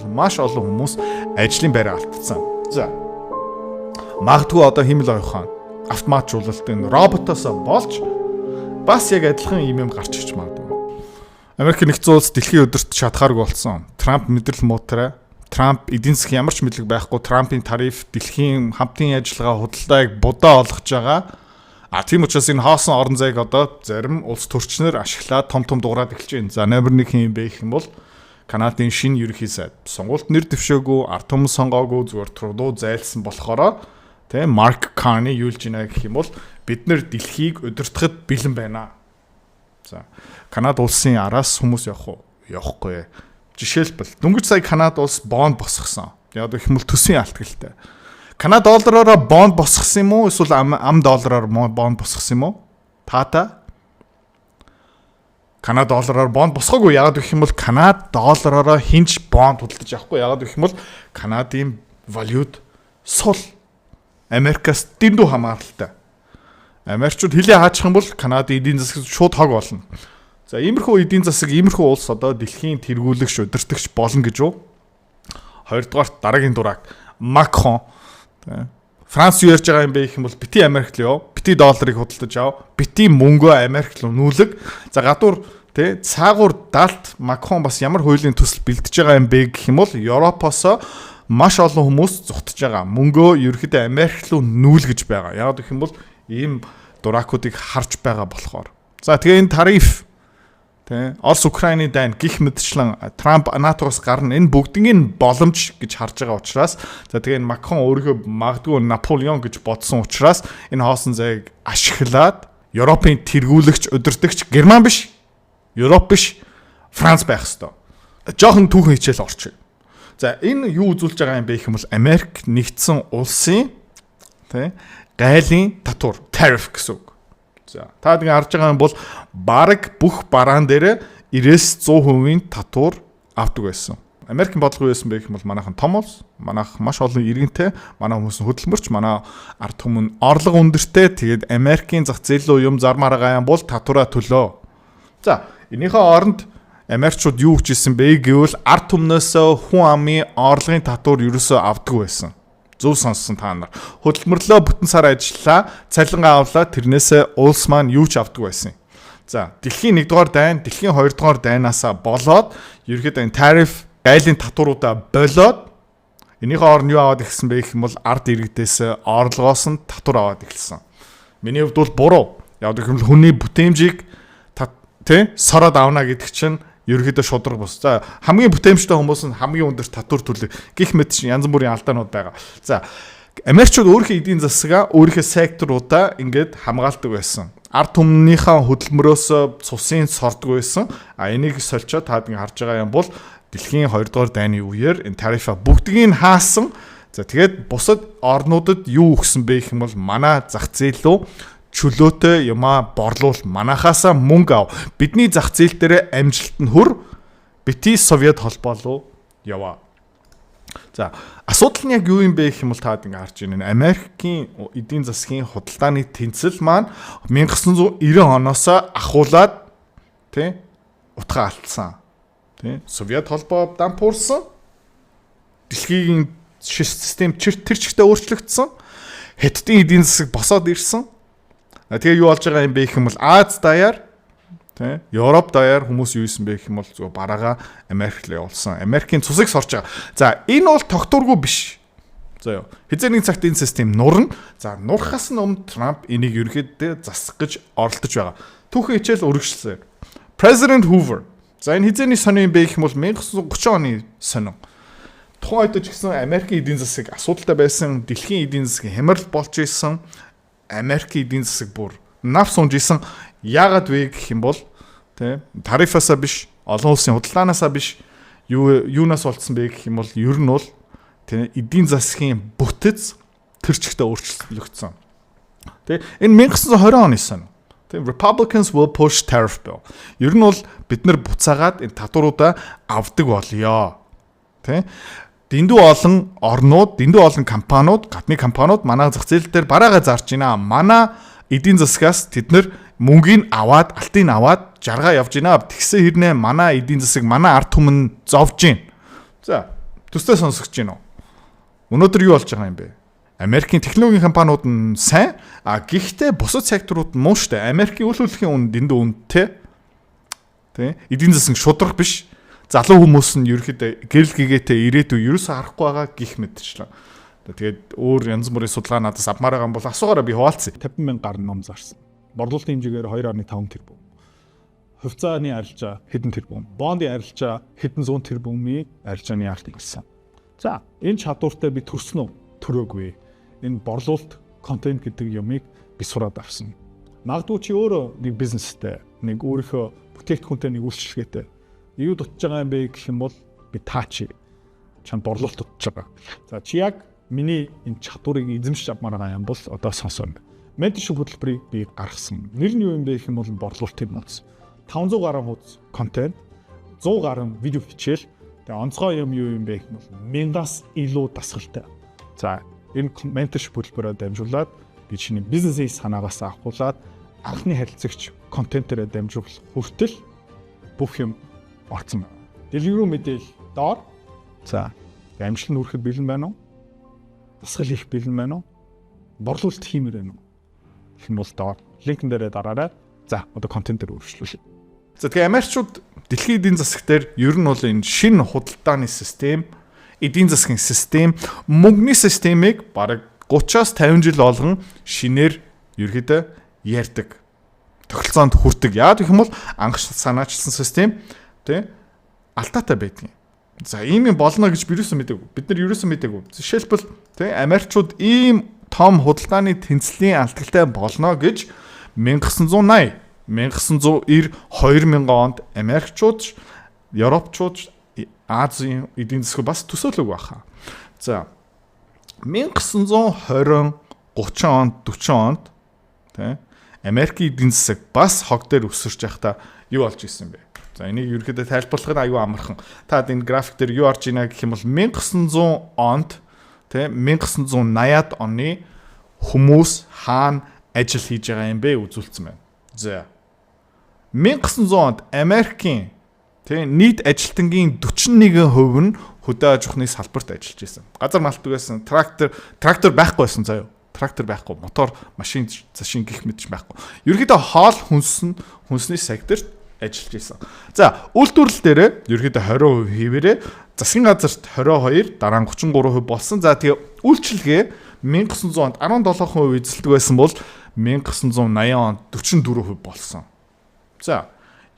бол маш олон хүмүүс ажлын байраа алдсан. За. Магадгүй одоо хиймэл оюун ухаан, автоматжуулалтын роботоос болж бас яг адилхан юм юм гарч ирж магадгүй. Америк нэгдсэн улс дэлхийн өдөрт чадхааргүй болсон. Трамп мэдрэл муутраа. Трамп эдийн засгийн ямар ч мэдлэг байхгүй. Трампын тариф дэлхийн хамтын ажиллагаа, худалдааг будаа олгож байгаа. А тийм учраас энэ хоосон орон зайг одоо зарим улс төрчнөр ашиглаад том том дуурайд эхэлж байна. За, номер 1 хэн юм бэ гэх юм бол Канадын шинэ ерөнхий сайд. Сонгуульд нэр дэвшээгүй, ард түмэн сонгоогүй, зүгээр Трудо зайлсан болохоро тийм Марк Карни юу л жина гэх юм бол бид нэр дэлхийг удирдахад бэлэн байна. За, Канада улсын араас хүмүүс явах уу? Явахгүй. Жишээлбэл, дөнгөж сая Канада улс бонд босгосон. Яг гэх юм бол төсвийн алдагдaltaй. Канада доллараараа бонд босгосон юм уу? Эсвэл ам доллараар бонд босгосон юм уу? Таата Канада доллараар бонд босгоогүй. Яагаад гэх юм бол Канада доллараараа хэн ч бонд худалдаж авахгүй. Яагаад гэх юм бол Канадын валют сул. Америкаас дэндүү хамааралтай. Америкчууд хилээ хаачих юм бол Канадын эдийн засаг шууд хог болно. За, иймэрхүү эдийн засаг, иймэрхүү улс одоо дэлхийн тэргүүлэгч, удирдагч болно гэж юу? Хоёрдугаарт дараагийн дураак Макрон. Франц юу ярьж байгаа юм бэ гэх юм бол бити Америк руу яв. Бити долларыг худалдаж ав. Бити мөнгөө Америк руу нүүлэг. За, гадуур тэ цаагуур далд Макрон бас ямар хуулийн төсөл бэлдэж байгаа юм бэ гэх юм бол Европоос маш олон хүмүүс зугтаж байгаа. Мөнгөө ерөөхдөө Америк руу нүүлгэж байгаа. Яг гэх юм бол ийм дураакуудыг харж байгаа болохоор. За, тэгээ энэ тариф тэ Орос Украины дайн гих мэтчлэн Трамп НАТО-гоос гарна, энэ бүгднийг боломж гэж харж байгаа учраас, за, тэгээ энэ Макрон өөрийнхөө магадгүй Наполеон гэж бодсон учраас энэ хоосон зайг ашиглаад Европын тэргүүлэгч, удирдагч Герман биш, Европ биш, Франц байх хэвээр. Жохон түүхэн хичээл орчих. За, энэ юу үзүүлж байгаа юм бэ гэх юм бол Америк нэгдсэн улсын тий гайлын татвар, tariff гэсэн үг. За, та тэгээ харж байгаа юм бол бараг бүх бараан дээр 90-с 100% татвар авдаг байсан. Америкийн бодлого юу байсан бэ гэх юм бол манайхан том улс, манайх маш олон иргэнтэй, манай хүмүүс нь хөдөлмөрч, манай ард түмэн орлого өндөртэй. Тэгээд Америкийн зах зээл рүү юм зармаар байгаа юм бол татвараа төлөө. За, энийхээ оронд Америкчууд юу гэж хэлсэн бэ гэвэл ард түмнээс хүн амын орлогын татвар ерөөсөө авдаггүй байсан. Зөв сонссон та нар. Хөдөлмөрлөө бүтэн сар ажиллаа, цалингаа авлаа, тэрнээсээ улс маань юу ч авдаггүй байсан. За, дэлхийн 1-р дайн, дэлхийн 2-р дайнаасаа болоод ерөөхдөө энэ тариф, гайлын татваруудаа болоод энийхээ оронд юу аваад эхэлсэн бэ гэх юм бол ард иргэдээс орлогоос нь татвар аваад эхэлсэн. Миний хувьд бол буруу. Яг гэх юм бол хүний бүтээмжийг тэ сороод авна гэдэг чинь ерөөхдөө шударга бус. За, хамгийн бүтээмжтэй хүмүүс нь хамгийн өндөр татвар төлөв. Гэх мэт чинь янз бүрийн алдаанууд байгаа. За, Америкчууд өөрийнхөө эдийн засгаа, өөрийнхөө секторуудаа ингээд хамгаалдаг байсан. Ард түмнийхээ хөдөлмөрөөс цусын сордог байсан. А энийг сольчоо таад ингэ харж байгаа юм бол дэлхийн 2 дугаар дайны үеэр энэ тарифа бүгдгийг хаасан. За, тэгээд бусад орнуудад юу өгсөн бэ гэх юм бол манай зах зээл рүү чөлөөтэй юмаа борлуул, манахаасаа мөнгө ав. Бидний зах зээл дээр амжилт нь хүр, бити Совет холбоо руу яваа. За, асуудал нь яг юу юм бэ гэх юм бол таад ингээ харж байна. Америкийн эдийн засгийн худалдааны тэнцэл маань 1990 оноос ахуулаад тий утгаа алдсан. Тий Совет холбоо дампуурсан. Дэлхийн систем тэр чигтээ өөрчлөгдсөн. Хятадын эдийн засаг босоод ирсэн. Тэгээ юу болж байгаа юм бэ гэх юм бол Ази даяар тий Европ даяар хүмүүс юу исэн бэ гэх юм бол зөв бараага Америк руу явуулсан. Америкийн цусыг сорж байгаа. За, энэ бол тогтворгүй биш. За ёо. Хэзээ нэг цагт энэ систем нурна. За, нурхаас нь өмнө Трамп энийг ерөөхдөө засах гэж оролдож байгаа. Түүхэн хичээл үргэлжлэсэн. President Hoover. За, энэ хэзээний сонин юм бэ гэх юм бол 1930 оны сонин. Тухайн үед ч гэсэн Америкийн эдийн засаг асуудалтай байсан, дэлхийн эдийн засгийн хямрал болж исэн. Америкийн эдийн засаг бүр навс унж исэн. Яагаад вэ гэх юм бол тий тарифаасаа биш, олон улсын худалдаанасаа биш, юу юунаас болцсон бэ гэх юм бол ер нь бол тий эдийн засгийн бүтэц тэр чигтээ өөрчлөгдсөн. Тий энэ 1920 оны сон. Тий Republicans will push tariff bill. Ер нь бол бид нар буцаагаад энэ татваруудаа авдаг болёо. Тий дэндүү олон орнууд, дэндүү олон компаниуд, гадны компаниуд манай зах зээл дээр бараагаа зарж байна. Манай эдийн засгаас тэд нар мөнгийг аваад, алтыг аваад жаргаа явж байна. Тэгсэн хэрнээ манай эдийн засаг, манай ард түмэн зовж байна. За. Төстэй сонсогч гин үү? Өнөөдөр юу болж байгаа юм бэ? Америкийн технологийн компаниуд нь сайн, а гэхдээ бусад секторууд нь муу штэ. Америкийн үл хөдлөхийн үн дэндүү үнэтэй. Тэ? Эдийн засгийн шударга биш. Залуу хүмүүс нь ерөөхдөө гэрэл гэгээтэй ирээдүй ерөөсөө харахгүй байгаа гих мэтчлэн. Тэгээд өөр янз бүрийн судалгаа надаас авмаар байгаа юм бол асуугаараа, би хуваалцъя. 50 мянга гаруй ном зарсан. Борлуулалтын хэмжээгээр 2.5 тэрбум. Хувьцааны арилжаа хэдэн тэрбум, бондын арилжаа хэдэн зуун тэрбумын арилжааны яалт хийсэн. За, энэ чадвартай би төрсөн үү? Төрөөгүй. Энэ борлуулалт, контент гэдэг юмыг би сураад авсан. Магадгүй чи өөрөө нэг бизнестэй, нэг өөрийнхөө бүтээгдэхүүнтэй, нэг үйлчилгээтэй. Юу дутж байгаа юм бэ гэх юм бол би таа чи чамд борлуулалт дутж байгаа. За, чи яг миний энэ чадварыг эзэмшиж авмаар байгаа юм бол одоо сонсоо. Mentorship хөтөлбөрийг би гаргасан. Нэр нь юу юм бэ гэх юм бол борлуулалтын нууц. 500 гаруй хуудас контент, 100 гаруй видео хичээл, тэгээ онцгой юм юу юм бэ гэх юм бол 1000-аас илүү дасгалтай. За, энэ mentorship хөтөлбөрөөр дамжуулаад би чиний бизнесийн санаагаас авахуулаад анхны харилцагч контентээрээ дамжуулах хүртэл бүх юм орцсон байна. Дэлгэрүү мэдээлэл доор. За, амжилтанд хүрэхэд бэлэн байна уу? Дасгал хийх бэлэн байна уу? Борлуулалт хиймээр байна уу? Гэх юм бол доор линкэн дээрээ дараарай. За, одоо контентээр үргэлжлүүлье. За, тэгээ Америкчууд дэлхийн эдийн засаг дээр ер нь бол энэ шинэ худалдааны систем, эдийн засгийн систем, мөнгөний системийг бараг 30-аас 50 жил болгон шинээр ерөөдөө ярьдаг. Тогтолцоонд хүрдэг. Яагаад гэх юм бол анх санаачилсан систем, тий, алдаатай байдаг юм. За, ийм юм болно гэж би юусэн мэдээгүй. Бид нар юусэн мэдээгүй. Жишээлбэл, тий, Америкчууд ийм том худалдааны тэнцлийн алдагтай болно гэж 1980, 1990, 2000 онд Америкчууд, Европчууд, Азийн эдийн засаг бас төсөөлөөгүй баха. За, 1920, 30 онд, 40 онд, тий, Америкийн эдийн засаг бас хог дээр өсөрч байхдаа юу болж исэн бэ? За, энийг ерөнхийдөө тайлбарлахад аюу амархан. Та энэ график дээр юу орж ийна гэх юм бол 1900 онд, тий, 1980-ад оны хүмүүс хаана ажил хийж байгаа юм бэ үзүүлсэн байна. За. 1900 онд Америкийн, тий, нийт ажилтнгийн 41% нь хөдөө аж ахуйн салбарт ажиллаж байсан. Газар малтдаг байсан, трактор байхгүй байсан заяа. Трактор байхгүй, мотор, машин, зашин гих мэт байхгүй. Ерөнхийдөө хоол хүнс нь хүнсний секторт ажиллаж байсан. За, үйлдвэрлэл дээрээ ерөнхийдөө 20% хэвээрээ, засгийн газарт 22, дараа нь 33% болсон. За, тэгээ үйлчилгээ 1900 онд 17% эзэлдэг байсан бол 1980 онд 44% болсон. За,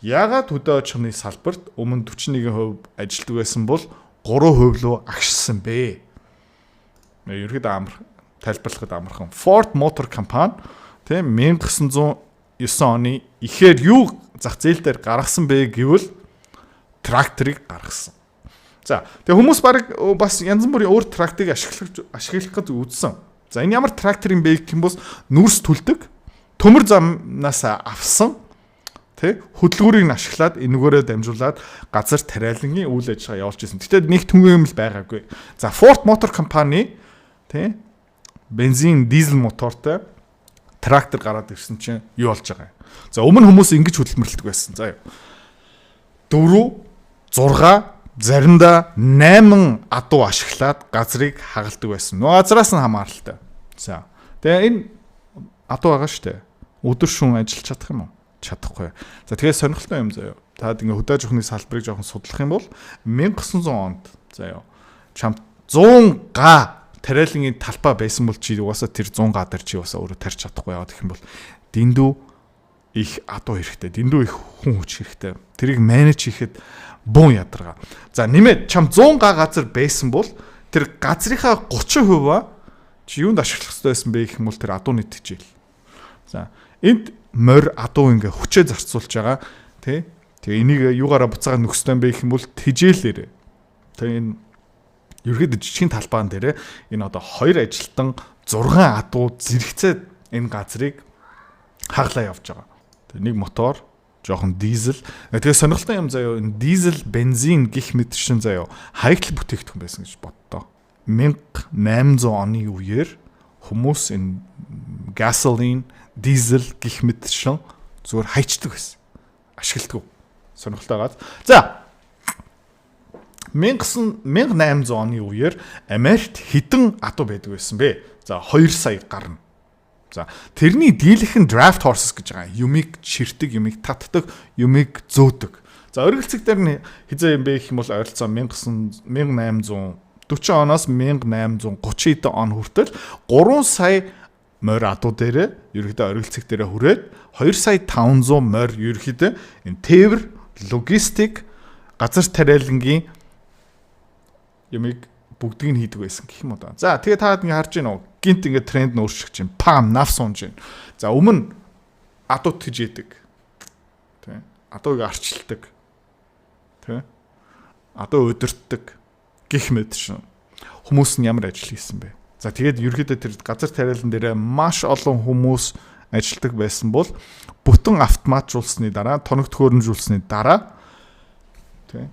яагаад хөдөө аж ахуйн салбарт өмнө 41% ажилтдаг байсан бол 3% руу агшсан бэ? Ерөнхийдөө амар тайлбарлахад амархан. Ford Motor Company, тийм, 1909 оны ихээр юу зах зээл дээр гаргасан бэ гэвэл тракторыг гаргасан. За, тэгээ хүмүүс баг бас янз бүрийн өөр тракторыг ашиглах гэж үзсэн. За, энэ ямар трактор юм бэ гэх юм бол нүрс түлдэг, төмөр замнаас авсан, тий, хөдөлгүүрийг нь ашиглаад энэгээрээ дамжуулаад газар тариалангийн үйл ажиллагаа явуулж ирсэн. Гэтэ нэг түнгийн юм л байгаагүй. За, Ford Motor Company, тий, бензин, дизель мотортой трактор гараад ирсэн чинь юу болж байгаа юм? За, өмнө хүмүүс ингэж хөдөлмөрлөдөг байсан. За, 4, 6, заримдаа 8 адуу ашиглаад газрыг хагалдаг байсан. Нөгөө газраас нь хамааралтай. За. Тэгээ энэ адуу байгаа шүү дээ. Өдөр шөнө ажиллаж чадах юм уу? Чадахгүй. За, тэгээ сонирхолтой юм заяа. Та ингээ хөдөө аж ахуйн салбарыг жоохон судлах юм бол 1900 онд заяа, чамд 100 га тариалангийн талбай байсан бол чи угаасаа тэр 100 га дээр чи угаасаа өөрөө тарьж чадахгүй. Яваад гэх юм бол дэндүү их адуу хэрэгтэй. Дэндүү их хүн хүч хэрэгтэй. Тэрийг manage хийхэд бөөн ядаргаа. За, нэмээд чам 100 га газар байсан бол тэр газрынхаа 30% чи юунд ашиглах хэрэгтэй байсан бэ гэх юм бол тэр адууны тэжээл. За, энд морь, адуу ингээ хүчээ зарцуулж байгаа, тий. Тэгээ энийг юугаараа буцаага нөхстэй юм бэ гэх юм бол тэжээлээрээ. Тэгээ энэ ерөөдөө жижигэн талбаан дээр энэ одоо хоёр ажилтан, 6 адуу зэрэгцээ энэ газрыг хаглаа явж байгаа. Тэгээ нэг мотор, жоохон дизель. Тэгээ сонирхолтой юм заяа, энэ дизель, бензин гих мэт шин заяа хаягдл бүтээгдэхүүн байсан гэж боддоо. 1800 оны үеэр хүмүүс энэ gasoline, дизель гих мэт шин зүгээр хайчдаг байсан. Ашигладаг. Сонирхолтой газ. За, 1800 оны үеэр Америкт хэдэн адуу байдаг байсан бэ? За, 2 сая гарна. За, тэрний дийлэх нь draft horses гэж байгаа. Юмыг чирдэг, юмыг татдаг, юмыг зөөдөг. За, оргил цэг дээр нь хэзээ юм бэ гэх юм бол ойролцоо 1840 оноос 1830 хэдэн он хүртэл 3 сая морь адуу дээрээ ерөөхдөө оргил цэг дээрээ хүрээд 2 сая 500 морь ерөөхдөө энэ тээвэр, логистик, газар тариалангийн юмыг бүгдийг нь хийдэг байсан гэх юм уу да. За, тэгээ та ингэ харж байна уу? Гинт ингэ тренд нь өөрчлөгдөж байна. Пам навс унж байна. За, өмнө адуу тэжээдэг. Тэ. Адууг арчилдаг. Тэ. Адуу удирддаг гэх мэт шин. Хүмүүс нь ямар ажил хийсэн бэ? За, тэгээд ерөөхдөө тэр газар тариалан дээрээ маш олон хүмүүс ажилладаг байсан бол бүтэн автоматжуулсны дараа, тоног төхөөрөмжүүлсний дараа, тий,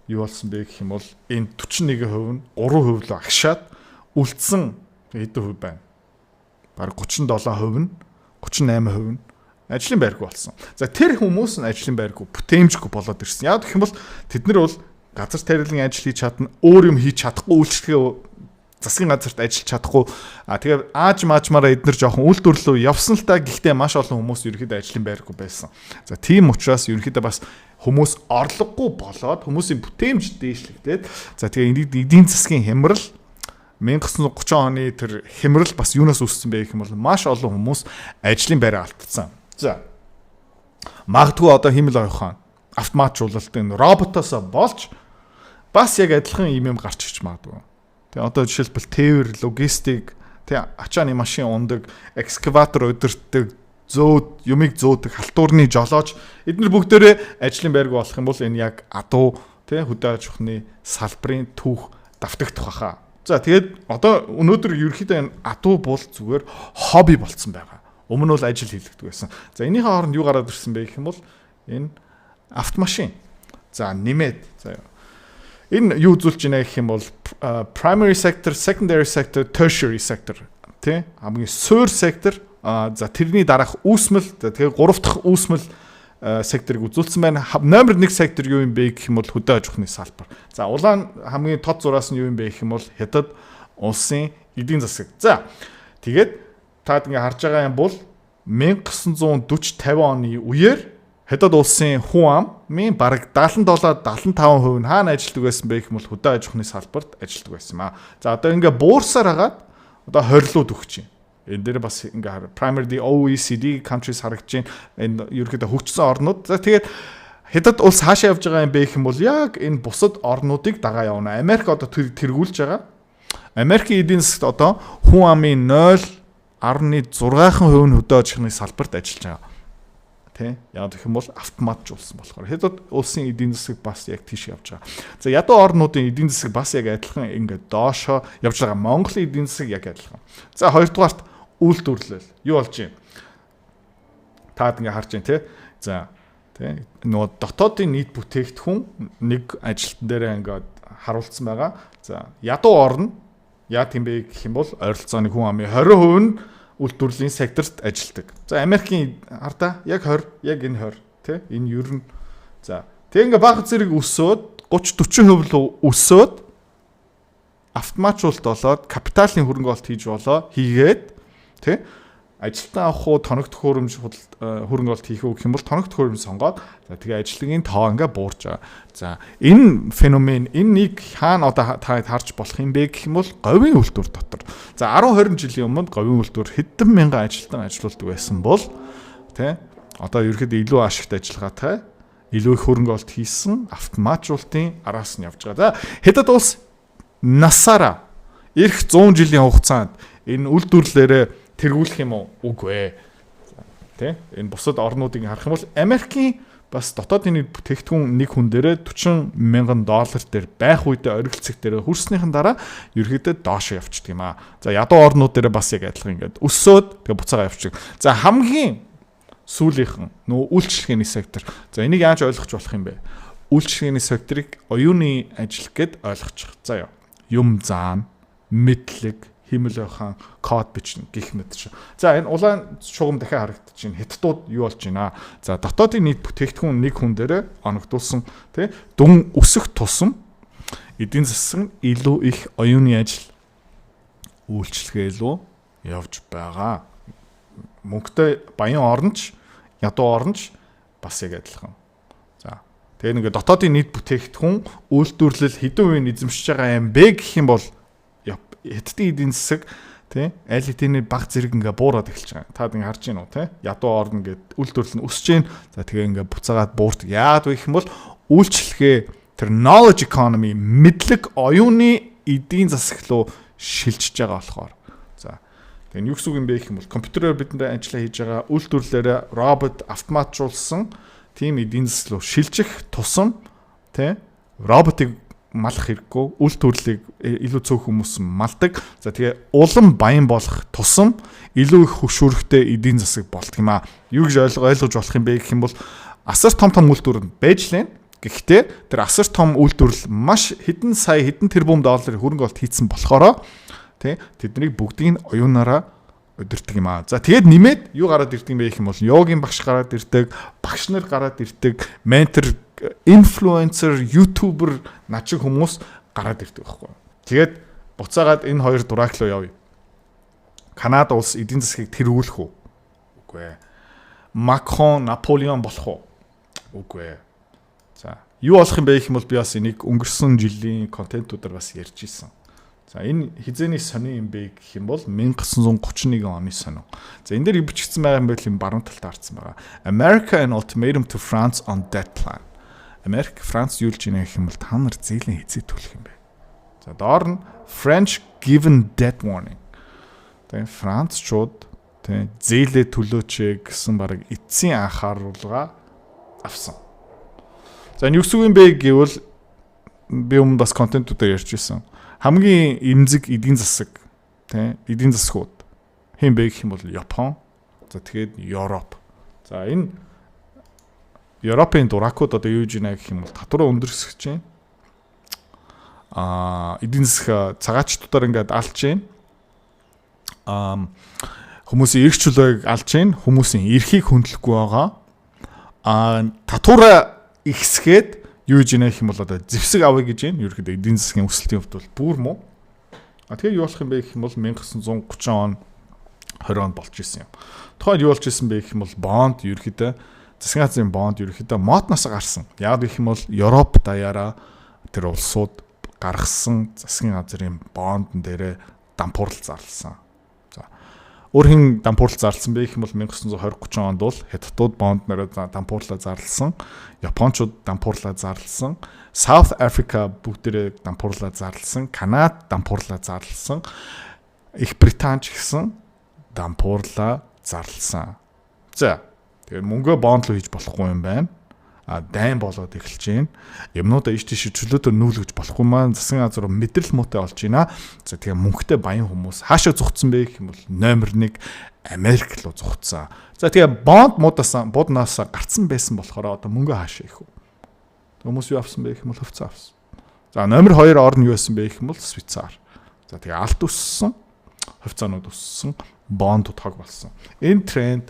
юу болсон бэ гэх юм бол энэ 41% нь 3% рүү агшаад үлдсэн хэдэн хувь байна? Бараг 37% нь, 38% нь ажлын байргүй болсон. За, тэр хүмүүс нь ажлын байргүй, бүтээмжгүй болоод ирсэн. Яг гэх юм бол тэд нар бол газар тариалан ажил хийж чадна, өөр юм хийж чадахгүй, үйлчлэгээ засгийн газарт ажиллаж чадахгүй. А тэгээ ааж маажмаараа эднэр жоохон үйлдвэрлэлөө явсан л та, гэхдээ маш олон хүмүүс ерөнхийдөө ажлын байргүй байсан. За, тийм учраас ерөнхийдөө бас хүмүүс орлогогүй болоод хүмүүсийн бүтээмж дээшлэгдээд, за, тэгээ эдийн засгийн хямрал, 1930 оны тэр хямрал бас юунаас үүссэн бэ гэх юм бол маш олон хүмүүс ажлын байраа алдсан. За, магадгүй одоо хиймэл оюун ухаан, автоматжуулалтын роботоос болж бас яг адилхан юм юм гарч ирж магадгүй. Тэгээ одоо жишээлбэл тээвэр, логистик, тэгээ ачааны машин ундаг, экскаватор удирддаг, зөөд юмыг зөөдөг, халтуурны жолооч эднэр бүгдээрээ ажлын байргүй болох юм бол энэ яг адуу, тэ, хөдөө аж ахуйн салбарын түүх давтагдах баха. За, тэгээд одоо өнөөдөр ерөнхийдөө энэ адуу бол зүгээр хобби болцсон байгаа. Өмнө нь бол ажил хийлэгдэг байсан. За, энийхээ хооронд юу гараад ирсэн бэ гэх юм бол энэ автомашин. За, нэмээд за энэ юу үзүүлж байна гэх юм бол primary sector, secondary sector, tertiary sector, тий, хамгийн суурь сектор, за, тэрний дараах үүсмэл, тэгээ гурав дахь үүсмэл секторыг үзүүлсэн байна. Номер 1 сектор юу юм бэ гэх юм бол хөдөө аж ахуйн салбар. За, улаан хамгийн тод зураас нь юу юм бэ гэх юм бол Хятад улсын эдийн засаг. За, тэгээд таад ингээ харж байгаа юм бол 1940 50 оны үеэр Хятад улсын хүн амын бараг 77 75% нь хаана ажилладаг байсан бэ гэх юм бол хөдөө аж ахуйн салбарт ажилладаг байсан юм аа. За, одоо ингээ буурсаар хагаад одоо хорилууд өгч байна. Энэ дээр бас ингээ primary the OECD countries харагдаж байна. Энэ ерөнхийдөө хөгжсөн орнууд. За, тэгээд Хятад улс хаашаа явж байгаа юм бэ гэх юм бол яг энэ бусад орнуудыг дагаа явна. Америк одоо тэргүүлж байгаа. Америкийн эдийн засагт одоо хүн амын 0.6% нь хөдөө аж ахуйн салбарт ажиллаж байгаа. Тэ? Яг гэх юм бол автоматжуулсан болохоор Хятад улсын эдийн засаг бас яг тийш явж байгаа. За, ядуу орнуудын эдийн засаг бас яг адилхан ингээд доошоо явж байгаа. Монголын эдийн засаг яг адилхан. За, хоёрдугаарт үйлдвэрлэл. Юу болж байна? Таад ингээ харж байна, те. За, тэ, нөгөө дотоодын нийт бүтээгдэхүүн нэг ажилтан дээрээ ингээд харуулсан байгаа. За, ядуу орн яа тийм бэ гэх юм бол ойролцоогны хүн амын 20% нь үйлдвэрлэлийн секторт ажилладаг. За, Америкийн хардаа яг 20, яг энэ 20, тий, энэ ер нь, за, тэг ингээ бага зэрэг өсөөд 30 40% руу өсөөд автоматжуулалт болоод капиталын хөрөнгө оруулалт хийж болоо хийгээд, тий, ажилтан авах уу, тоног төхөөрөмж хөрөнгө оруулалт хийх үү гэх юм бол тоног төхөөрөмж сонгоод, за, тэгээ ажилтны тоо ингээ буурж байгаа. За, энэ феномен, энэ нэг хаана одоо та харж болох юм бэ гэх юм бол говийн үйлдвэр дотор. За, 10 20 жилийн өмнө говийн үйлдвэр хэдэн мянган ажилтан ажилуулдаг байсан бол, тий, одоо ерөөхдөө илүү ашигт ажиллагаатай, илүү их хөрөнгө оруулалт хийсэн автоматжуулалтын араас нь явж байгаа. За, Хятад улс насаараа ирэх 100 жилийн хугацаанд энэ үйлдвэрлэлээрээ тэргүүлэх юм уу? Үгүй ээ. Тэ? Энэ бусад орнуудыг харах юм бол Америкийн бас дотоодын нийт бүтээгдэхүүн нэг хүн дээрээ 40 мянган доллар дээр байх үедээ оргил цэг дээр хүрснийхэн дараа ерөөдөө доошо явчихдаг юм аа. За, ядуу орнууд дээр бас яг адилхан ингээд өссөөд тэгээ буцаага явчих. За, хамгийн сүүлийнхэн нөгөө үйлчилгээний сектор. За, энийг яаж ойлгож болох юм бэ? Үйлчилгээний секторыг оюуны ажил гэд ойлгочих. За яа. Юм заана, мэдлэг, хиймэл ухаан, код бичнэ гэх мэт шиг. За, энэ улаан шугам дахиад харагдаж байна. Хятадууд юу болж байна? За, дотоодын нийт бүтээгдэхүүн нэг хүн дээрээ оногдуулсан, тий, дүн өсөх тусам Эдийн засаг нь илүү их оюуны ажил үйлчилгээ илүү явж байгаа. Мөнгөтэй баян орнч, ядуу орнч бас яг адилхан. За. Тэгээ нэг дотоодын нийт бүтээгдэхүүн, үйлдвэрлэл хэдэн хувийн эзэмшиж байгаа юм бэ гэх юм бол Хятадын эдийн засаг, тий, аль хэдийн баг зэрэг ингээ буураад эхэлж байгаа. Та ингээ харж байна уу, тий? Ядуу орно гэд үйлдвэрлэл нь өсөж байна. За, тэгээ ингээ буцаагаад буурт. Яагаад вэ гэх юм бол үйлчилгээ, тэр knowledge economy, мэдлэг, оюуны эдийн засаг руу шилжиж байгаа болохоор. За, тэгээ юу гэсэн үг юм бэ гэх юм бол компьютероор бидэнд ажиллаа хийж байгаа, үйлдвэрлэлээр робот, автоматжуулсан тийм эдийн засаг руу шилжих тусам, тий, роботыг малах хэрэггүй, үйлдвэрлэлийг илүү цөөх хүмүүс малдаг. За, тэгээ улам баян болох тусам илүү их хөшүүрэгтэй эдийн засаг болдго юм аа. Юу гэж ойлгож болох юм бэ гэх юм бол асар том том үйлдвэр байж лээ. Гэхдээ тэр асар том үйлдвэрлэл маш хэдэн сая, хэдэн тэрбум долларын хөрөнгө оруулалт хийцэн болохоро, тий, тэднийг бүгдийг нь оюунаараа удирддаг юм аа. За, тэгээд нэмээд юу гараад ирдэг юм бэ гэх юм бол йогийн багш гараад ирдэг, багш нар гараад ирдэг, ментор, инфлюенсер, ютубер над шиг хүмүүс гараад ирдэг байхгүй. Тэгээд буцаагаад энэ хоёр дурак руу явъя. Канада улс эдийн засгийг тэргүүлэх үү? Үгүй ээ. Макрон Наполеон болох уу? Үгүй ээ. За, юу болох юм бэ гэх юм бол би бас энийг өнгөрсөн жилийн контентуудаар бас ярьж исэн. За, энэ хэзээний сонин юм бэ гэх юм бол 1931 оны сонин. За, энэ дээр юу бичигдсэн байгаа юм бэ гэвэл баруун талд харсан байгаа. America an ultimatum to France on debt plan. Америк Франц юу л гинэ гэх юм бол та нар зээлийн хэзээ төлөх юм бэ? За, доор нь French given debt warning. Тэгээ Францчууд, тэг, зээлээ төлөөч гэсэн баг эцсийн анхааруулга авсан. За, энэ юу гэсэн юм бэ гэвэл би өмнө бас контентуудаар ярьж ирсэн. Хамгийн эмзэг эдийн засаг, тий, эдийн засгууд хэн бэ гэх юм бол Япон. За, тэгээд Европ. За, энэ Европын дуракууд одоо юу гэж байна гэх юм бол татвараа өндөрсгөж байна. Эдийн засаг цагаачтуудаар ингээд алж байна. Хүмүүсийн эрх чөлөөг алж байна. Хүмүүсийн эрхийг хөндлөхгүй байгаа. Татвараа ихсгээд юу гэж нэ гэх юм бол одоо зэвсэг авъя гэж байна. Ерөнхийдөө эдийн засгийн өсөлтийн хувьд бол бүр муу. А тэгээ юу болох юм бэ гэх юм бол 1930 он, 20 онд болж исэн юм. Тухайд юу болж исэн бэ гэх юм бол бонд, ерөнхийдөө засгийн газрын бонд ерөнхийдөө модноос гарсан. Яг гэх юм бол Европ даяараа тэр улсууд гаргасан засгийн газрын бондон дээрээ дампуурал зарласан. За, өөр хэн дампуурлал зарласан бэ гэх юм бол 1920 30 онд бол Хятадууд бонд нэрээ дампуурлаа зарласан, Япончууд дампуурлаа зарласан, South Africa бүгдээрээ дампуурлаа зарласан, Канада дампуурлаа зарласан, Их Британи ч гэсэн дампуурлаа зарласан. За, тэгэхээр мөнгөө бонд руу хийж болохгүй юм байна, дайн болоод эхэлж байна. Юмнуудаа иш тийш чөлөөтөр нүүлгэж болохгүй маань засгийн газар мэдрэл муутай болж байна. За, тэгээ мөнгөтэй баян хүмүүс хаашаа зугтсан бэ гэх юм бол номер 1 Америк руу зугтсан. За, тэгээ бонд муудаас буднаас гарцсан байсан болохоор одоо мөнгө хаашаа их вэ? Хүмүүс юу авсан бэ гэх юм бол хувьцаа авсан. За, номер 2 орн юу байсан бэ гэх юм бол Швейцар. За, тэгээ алт өссөн, хувьцаанууд өссөн, бондууд хог болсон. Энэ тренд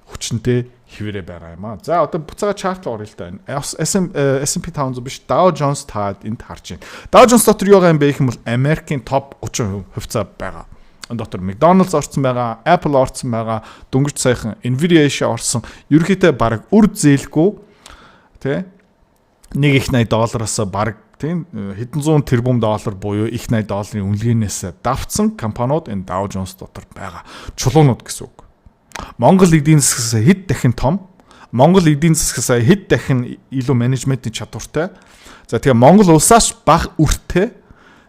хүчнтэй хэвээрээ байгаа юм аа. За, одоо буцаага chart руу оръё л да. S&P 500 биш, Dow Jones таад энд харж байна. Dow Jones дотор юу байгаа юм бэ гэх юм бол Америкийн топ 30% хувьцаа байгаа. Энэ дотор McDonald's орсон байгаа, Apple орсон байгаа, дөнгөж саяхан Nvidia орсон. Ерөнхийдөө баг үр зээлгүй, тий, нэг их 80 доллароос баг, тийм, хэдэн зуун тэрбум доллар буюу их 80 долларын үнэлгээнээс давтсан компаниуд энэ Dow Jones дотор байгаа. Чулуунууд гэсэн үг. Монгол эдийн засгаас хэд дахин том. Монгол эдийн засгаас хэд дахин илүү менежментийн чадвартай. За, тэгээ Монгол улсаас бага үртэй.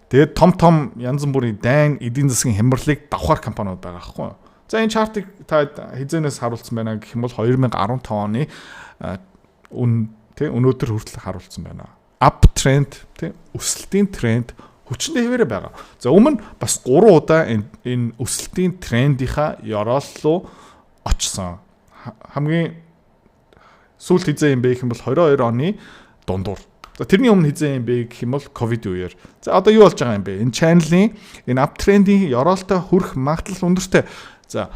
Тэгээд том том янз бүрийн дайн, эдийн засгийн хямралыг давхар компаниуд байгаа байхгүй юу? За, энэ chart ыг та хэзээнээс харуулсан байна гэх юм бол 2015 оны үн, тий, өнөөдөр хүртэл харуулсан байна. Up trend, тий, өсөлтийн тренд хүчтэй хэвээрээ байгаа. За, өмнө бас 3 удаа энэ өсөлтийн трендийнхаа ёроол руу очсон. Хамгийн сүүлд хэзээ юм бэ гэх юм бол 22 оны дундуур. За, тэрний өмнө хэзээ юм бэ гэх юм бол ковид үеэр. За, одоо юу болж байгаа юм бэ? Энэ channel-ийн, энэ uptrend-ийн ёроолтой хүрэх магадлал өндөртэй. За,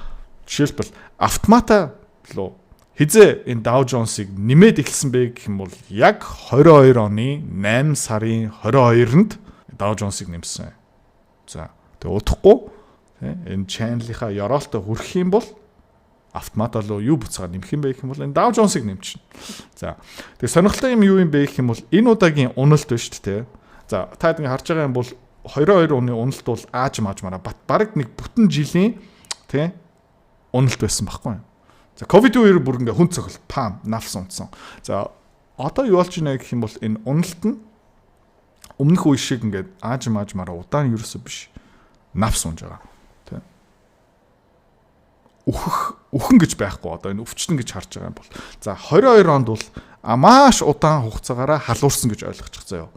жишээлбэл автомата руу хэдэн Хизээ энэ Dow Jones-ыг нэмээд эхэлсэн бэ гэх юм бол яг 22 оны 8 сарын 22-нд Dow Jones-ыг нэмсэн. За, тэгээ удахгүй тий энэ channel-ийнхаа ёроолтой хүрэх юм бол автоматар руу юу буцаа нэмэх юм бэ гэх юм бол энэ Dow Jones-ыг нэмчихнэ. За, тэгээ сонирхолтой юм юу юм бэ гэх юм бол энэ удаагийн уналт байна шүү дээ. За, та ингэ харж байгаа юм бол 22 оны уналт бол ааж маажмаараа бат бараг нэг бүтэн жилийн тий уналт байсан байхгүй юу? За, ковид үеэр бүр ингээ хүн цохол пам навс унтсан. За, одоо юу болж байна гэх юм бол энэ уналт нь өмнөх үе шиг ингээд ааж маажмаараа удаан ерөөсөө биш, навс унж байгаа. Тэ. Үхэх үхэн гэж байхгүй, одоо энэ өвчтөн гэж харж байгаа юм бол. За, 22 онд бол маш удаан хугацаагаараа халуурсан гэж ойлгочих заяа.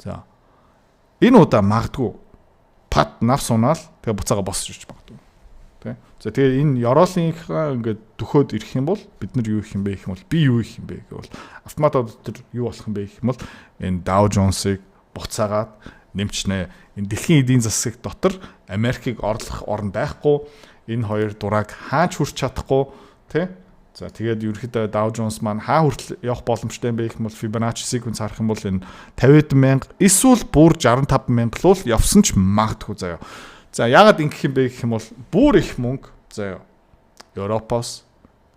За, энэ удаа магадгүй пат навс унаал, тэгээ буцаага босч ирж магадгүй. Тэ. За, тэгээ энэ ёроолынхаа ингээд дөхөөд ирэх юм бол бид нар юу их юм бэ гэх юм бол, би юу их юм бэ гэвэл автомат дээр юу болох юм бэ гэх юм бол энэ Dow Jones-ыг буцаагаад нэмчнэ. Энэ дэлхийн эдийн засаг дотор Америкийг орлох орн байхгүй. Энэ хоёр дурааг хаач хүрч чадахгүй, тий. За, тэгээд ерөөхдөө Dow Jones маань хаа хүртэл явах боломжтой юм бэ гэх юм бол Fibonacci sequence харах юм бол энэ 50 мянга эсвэл бүр 65 мянга л явсан ч магадгүй заяа. За, яагаад ингэх юм бэ гэх юм бол бүр их мөнгө заяа Европоос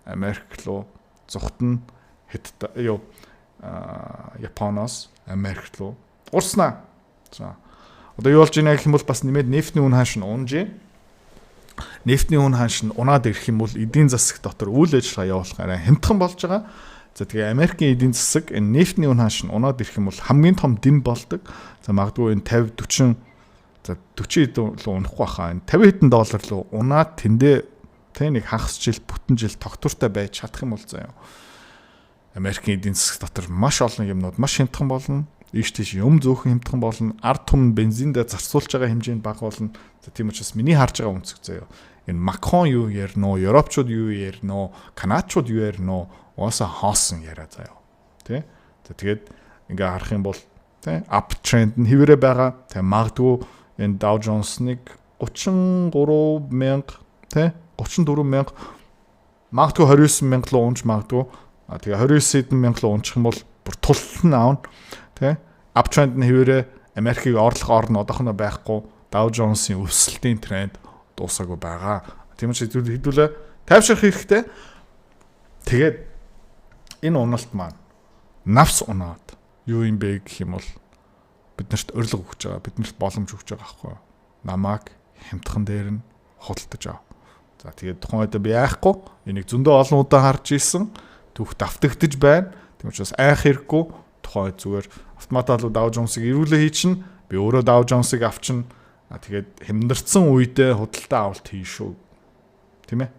Америк руу зүхтэн, хэд юу Японоос Америк руу урснаа. За, одоо юу болж байна гэх юм бол бас нэмээд нефтний үн ханш нь унжээ. Нефтний үн ханш нь унаад ирэх юм бол эдийн засаг дотор үйл ажиллагаа явуулах арай хямдхан болж байгаа. За, тэгээ Америкийн эдийн засаг энэ нефтний үн ханш нь унаад ирэх юм бол хамгийн том дэм болдог. За, магадгүй энэ 50 40, за 40 хэдэн рүү унахгүй хаа. Энэ 50 хэдэн доллар руу унаад тэндээ тэ нэг хагас жил, бүтэн жил тогтвортой байж чадах юм бол заяа. Америкийн эдийн засаг дотор маш олон юмнууд маш хямдхан болно. Ийш тийш юм зөөхөн хямдхан болно. Ард түмэн бензиндээ зарцуулж байгаа хэмжээнд бага болно. За, тийм учраас миний харж байгаа өнцөг заяа. Энэ Макрон юу ярина уу, Европчууд юу ярина уу, Канадчууд юу ярина уу, угаасаа хоосон яриа заяа. Тэ? За, тэгээд ингээ харах юм бол тэ up trend нь хэвээрээ байгаа. Тэ, магадгүй энэ Dow Jones-ыг 33 мянга, тэ 34 мянга, магадгүй 29 мянга руу унж магадгүй. А тэгээ 29 хэдэн мянга руу унчих юм бол бүр тултал нь аавна. Тэ, uptrend нь хэвээрээ, Америкийг орлох орн одоохоно байхгүй. Dow Jones-ийн өсөлтийн тренд дуусаагүй байгаа. Тийм учраас хэдүүлээ тайвшрах хэрэгтэй. Тэгээд энэ уналт маань навс унаад юу юм бэ гэх юм бол биднэрт урилга өгч байгаа. Биднэрт боломж өгч байгаа байхгүй юу? Намааг хямдхан дээр нь худалдаж ав. За, тэгээд тухайн үед би яахгүй, энийг зөндөө олон удаа харж исэн. Түүх давтагдаж байна. Тийм учраас айх хэрэггүй. Тухайн үед зүгээр автоматар руу Dow Jones-ыг эрүүлээ хийчихнэ. Би өөрөө Dow Jones-ыг авчна. А тэгээд хямдарсан үедээ худалдаа авалт хийн шүү. Тийм ээ.